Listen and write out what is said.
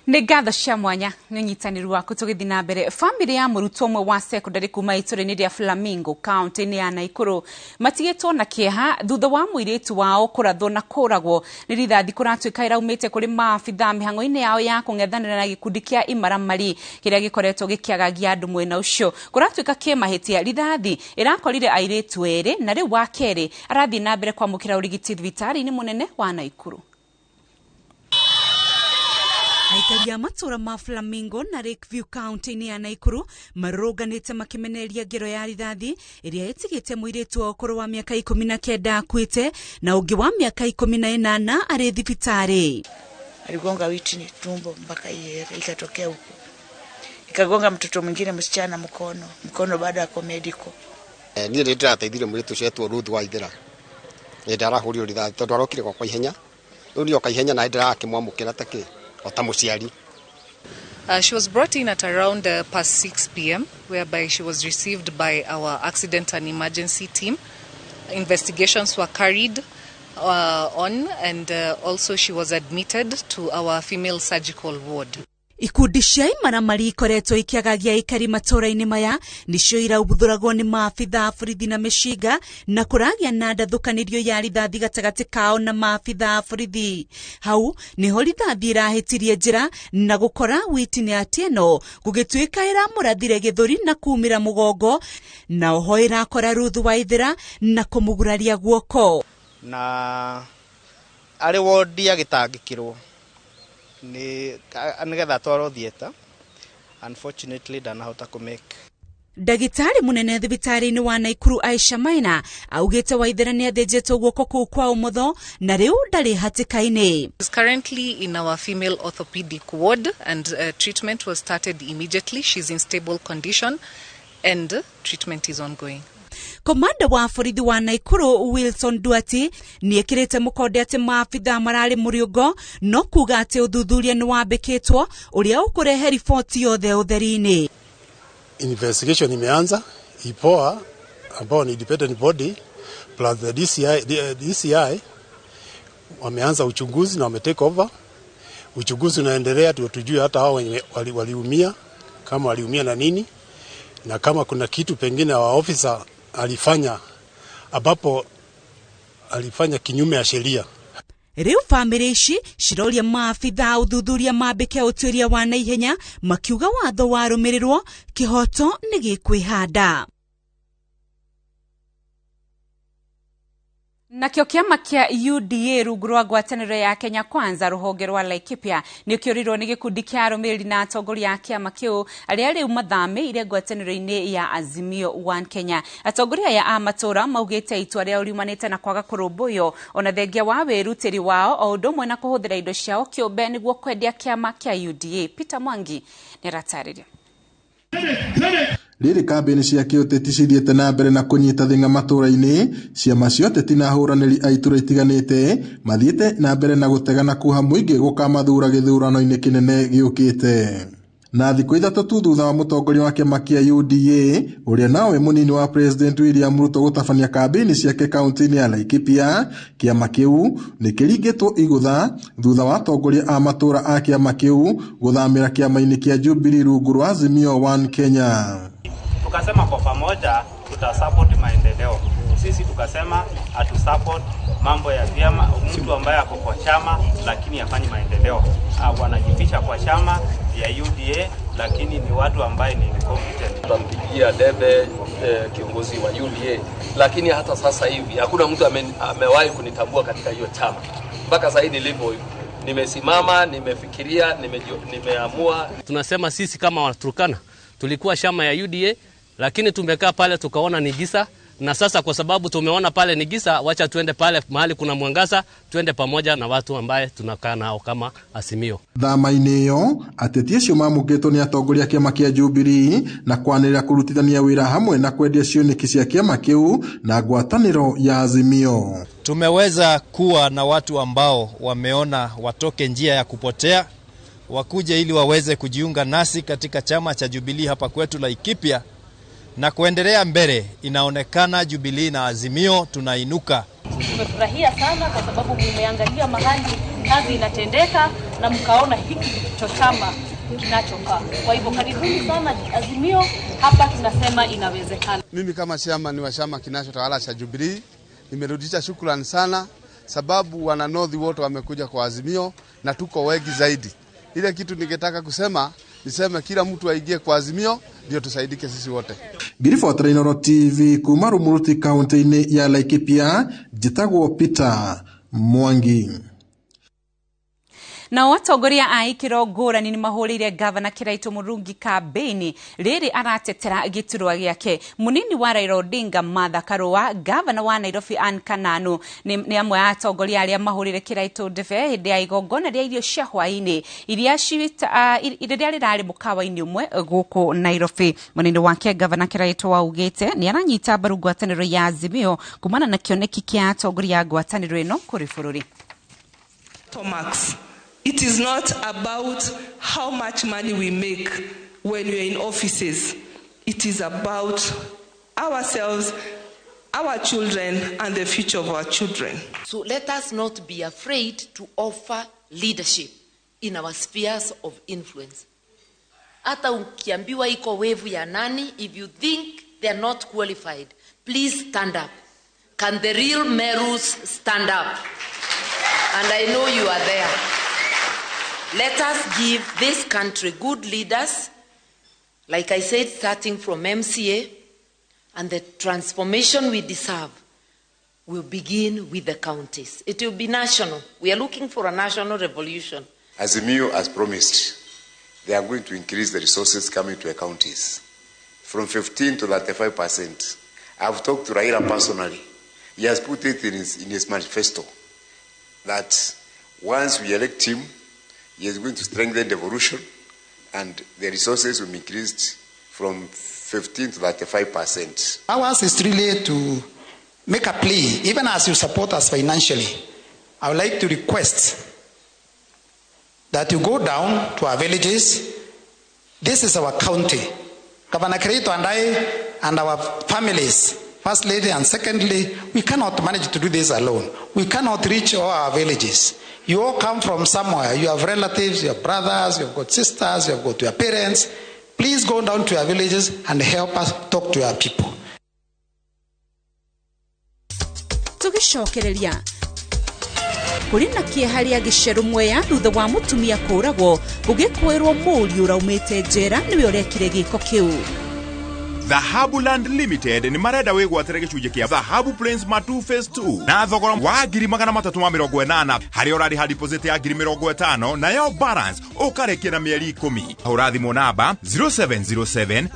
Nĩ ngatho cia mwanya nĩ ũnyitanĩri waku. Tũgĩthiĩ na mbere, bamĩrĩ ya mũrutwo ũmwe wa secondary kuma itũra-inĩ rĩa Flamingo kaunti-inĩ ya Naikuru matigĩtwo na kĩeha thutha wa mũirĩtu wao kũrathwo na kũragwo nĩ rithathi kũratuĩka ĩraumĩte kũrĩ maabitha mĩhang'o-inĩ yao ya kũng'ethanĩra na gĩkundi kĩa imaramari kĩrĩa gĩkoretwo gĩkĩagagia andũ mwena ũcio. Kũratuĩka kĩmahĩtia rithathi ĩrakorire airĩtu erĩ na rĩu wa kerĩ arathiĩ na mbere kwamũkĩra ũrigiti thibitarĩ-inĩ mũnene wa Naikuru. Aikari a matũra ma Flamingo na Lakeview kaunti-inĩ ya Naikuru marũrũnganĩte makĩmenereria ngero ya rithathi ĩrĩa ĩtigĩte mũirĩtu wa ũkũrũ wa mĩaka 19 akuĩte na ũngĩ wa mĩaka 18 arĩ thibitarĩ. Aligonga Witney tumbo mpaka ikatokea huko, ikagonga mtoto mwingine msichana mkono, mkono bado ako medical. Niĩ nĩ ndĩrateithirie mũirĩtu ũcio etwo Ruth Waithera, nĩ ndarahũrirwo rithathi tondũ arokire gwakwa ihenya, rĩu niĩ oka ihenya na ndĩrakĩmwamũkĩra takĩ ota mũciari. She was brought in at around past 6 p.m., whereby she was received by our accident and emergency team. Investigations were carried on, and also she was admitted to our female surgical ward. Ikundi cia imaramari ikoretwo ikĩagagia aikari matũra-inĩ maya nĩcio iraubuthũragwo nĩ maabitha a borithi na mĩcinga na kũragĩa na ndathũkanĩrio ya rithathi gatagatĩ kao na maabitha a borithi. Hau nĩho rithathi ĩrahĩtirie njĩra na gũkora Whitney Atieno gũgĩtuĩka ĩramũrathire gĩthũri na kumĩra mũgongo, na oho ĩrakora Ruth Waithera na kũmũguraria guoko. Na arĩ wodi agĩtangĩkĩrwo nĩ nĩgetha atwarwo theatre, unfortunately ndanahota kũmake. Ndagĩtarĩ mũnene thibitarĩ-inĩ wa Naikuru Aisha Maina augĩte Waithera nĩ athĩnjĩtwo guoko kũu kwa ũmotho na rĩu ndarĩ hatĩka-inĩ. She's currently in our female orthopedic ward, and treatment was started immediately. She's in stable condition and treatment is ongoing. Komanda wa borithi wa Naikuru Wilson Duati nĩekĩrĩte mũkonde atĩ maabitha mararĩ mũriũngo no kuga atĩ ũthuthuria nĩ wambĩkĩtwo ũrĩa ũkũrehe riboti yothe ũtheri-inĩ. Investigation imeanza, IPOA ambao ni independent body plus the DCI, DCI wameanza uchunguzi na wame take over. Uchunguzi unaendelea tujue hata hao wenye waliumia kama waliumia na nini, na kama kuna kitu pengine wa officer alifanya ambapo alifanya kinyume ya sheria. Rĩu bamĩrĩ ici ciroria maabitha ũthuthuria mambĩke ũtuĩria wa naihenya makiuga watho warũmĩrĩrwo kĩhoto nĩ gĩkwĩhanda. Nakĩo kĩama kĩa UDA rungu rwa ngwatanĩro ya Kenya Kwanza rũhonge rwa Laikipia nĩkĩũrirwo nĩ gĩkundi kĩa arũmĩrĩri na atongoria a kĩama kĩu arĩa rĩu mathamĩire ngwatanĩro-inĩ ya Azimio One Kenya. Atongoria aya a matũra maugĩte itua rĩao riumanĩte na kwaga kũrũmbũiyo ona thengia wa wĩrutĩri wao o ũndũ ũmwe na kũhũthĩra indo ciao kĩũmbe nĩguo kwendia kĩama kĩa UDA. Peter Mwangi nĩaratarĩria. Rĩrĩ kambĩini cia kĩũteti cithiĩte na mbere na kũnyita thing'a matũra-inĩ, ciama cia ũteti na ahũranĩri a itura itiganĩte mathiĩte na mbere na gũtegana kuha mũingĩ gũkamathura gĩthurano-inĩ kĩnene gĩũkĩte. Na thikũ 3 tu thutha wa mũtongoria wa kĩama kĩa UDA ũrĩa nawe mũnini wa President William Ruto gũtabania kambĩini ciake kaunti-inĩ ya Laikipia, kĩama kĩu nĩ kĩringĩtwo igũtha thutha wa atongoria a matũra a kĩama kĩu gũthamĩra kĩama-inĩ kĩa Jubilee rungu rwa Azimio One Kenya. Tukasema kwa pamoja tutasupport maendeleo. Sisi tukasema hatusupport mambo ya vyama, mtu ambaye ako kwa chama lakini hafanyi maendeleo. Wanajificha kwa chama ya UDA lakini ni watu ambaye ni incompetent. Tutampigia debe kiongozi wa UDA, lakini hata sasa hivi hakuna mtu amewahi kunitambua katika hiyo chama. Mpaka sasa hivi nilipo nimesimama, nimefikiria, nimeamua. Tunasema sisi kama Waturkana tulikuwa chama ya UDA, lakini tumekaa pale tukaona ni giza, na sasa kwa sababu tumeona pale ni giza, wacha tuende pale mahali kuna mwangaza, tuende pamoja na watu ambaye tunakaa nao kama Azimio. Thama-inĩ ĩyo ateti acio mamũkĩtwo nĩ atongoria kĩama kĩa Jubilee na kwanĩrĩra kũrutithania wĩra hamwe na kwendia cioneki cia kĩama kĩu na ngwatanĩro ya Azimio. Tumeweza kuwa na watu ambao wameona watoke njia ya kupotea, wakuje ili waweze kujiunga nasi katika chama cha Jubilee hapa kwetu Laikipia na kuendelea mbele. Inaonekana Jubilee na Azimio tunainuka. Tumefurahia sana kwa sababu mumeangalia mahali kazi inatendeka na mkaona hiki ndicho chama kinachofaa. Kwa hivyo karibuni sana Azimio, hapa tunasema inawezekana. Mimi kama chairman wa chama kinachotawala cha Jubilee nimerudisha shukrani sana, sababu wana North wote wamekuja kwa Azimio na tuko wengi zaidi. Ile kitu ningetaka kusema niseme kila mtu aingie kwa Azimio ndio tusaidike sisi wote. Ngiribotera Inooro TV kuma Rumuruti kaunti-inĩ ya Laikipia, njĩtagwo Peter Mwangi. Nao atongoria a ikĩro ngũrani nĩ mahũrĩire gavana Kĩraitũ Mũrungi kambĩini rĩrĩ aratetera gĩturwa gĩake. Mũnini wa Raila Odinga Martha Karũa, gavana wa Nairobi Anne Kananu nĩ amwe a atongoria arĩa mahũrĩire Kĩraitũ ndebe hĩndĩ ya igongona rĩa irio cia hwaĩ-inĩ iria rĩrĩa rĩrarĩ mũkawa-inĩ ũmwe gũkũ Nairobi. Mũnini wake gavana Kĩraitũ augĩte nĩ aranyita mbaru ngwatanĩro ya Azimio kumana na kĩoneki kĩa atongoria a ngwatanĩro ĩno kũrĩ bũrũri. Tomax. It is not about how much money we make when we are in offices. It is about ourselves, our children, and the future of our children. So let us not be afraid to offer leadership in our spheres of influence. Hata ukiambiwa iko wevu ya nani, if you think they are not qualified, please stand up. Can the real Merus stand up? And I know you are there. Let us give this country good leaders, like I said, starting from MCA, and the transformation we deserve will begin with the counties. It will be national. We are looking for a national revolution. Azimio has promised they are going to increase the resources coming to the counties from 15 to 35%. I've talked to Raila personally. He has put it in his manifesto that once we elect him, he is going to strengthen devolution and the resources will be increased from 15 to 35%. Ours is really to make a plea, even as you support us financially. I would like to request that you go down to our villages. This is our county. Governor Kiraitu and I and our families, First Lady and secondly, we cannot manage to do this alone. We cannot reach all our villages. You all come from somewhere. You have relatives, you have brothers, you have got sisters, you have got your parents. Please go down to your villages and help us talk to your people. Tugicokereria kũrĩ na kĩeha rĩa gĩcerũ Mwea thutha wa mũtumia kũũragwo gũgĩkwĩrwo mũriũ ũraumĩte njera nĩwe ũrekire gĩko kĩu. Dhahabu Land Limited ni marenda wĩgwatĩre gĩcunjĩ kĩa Dhahabu Plains Matu Phase 2 na thogora wa 380,000 harĩa ũrarĩha deposit ya 50,000 nayo balance ũkarĩkia na mĩeri 10. Hũra thimũ namba 0707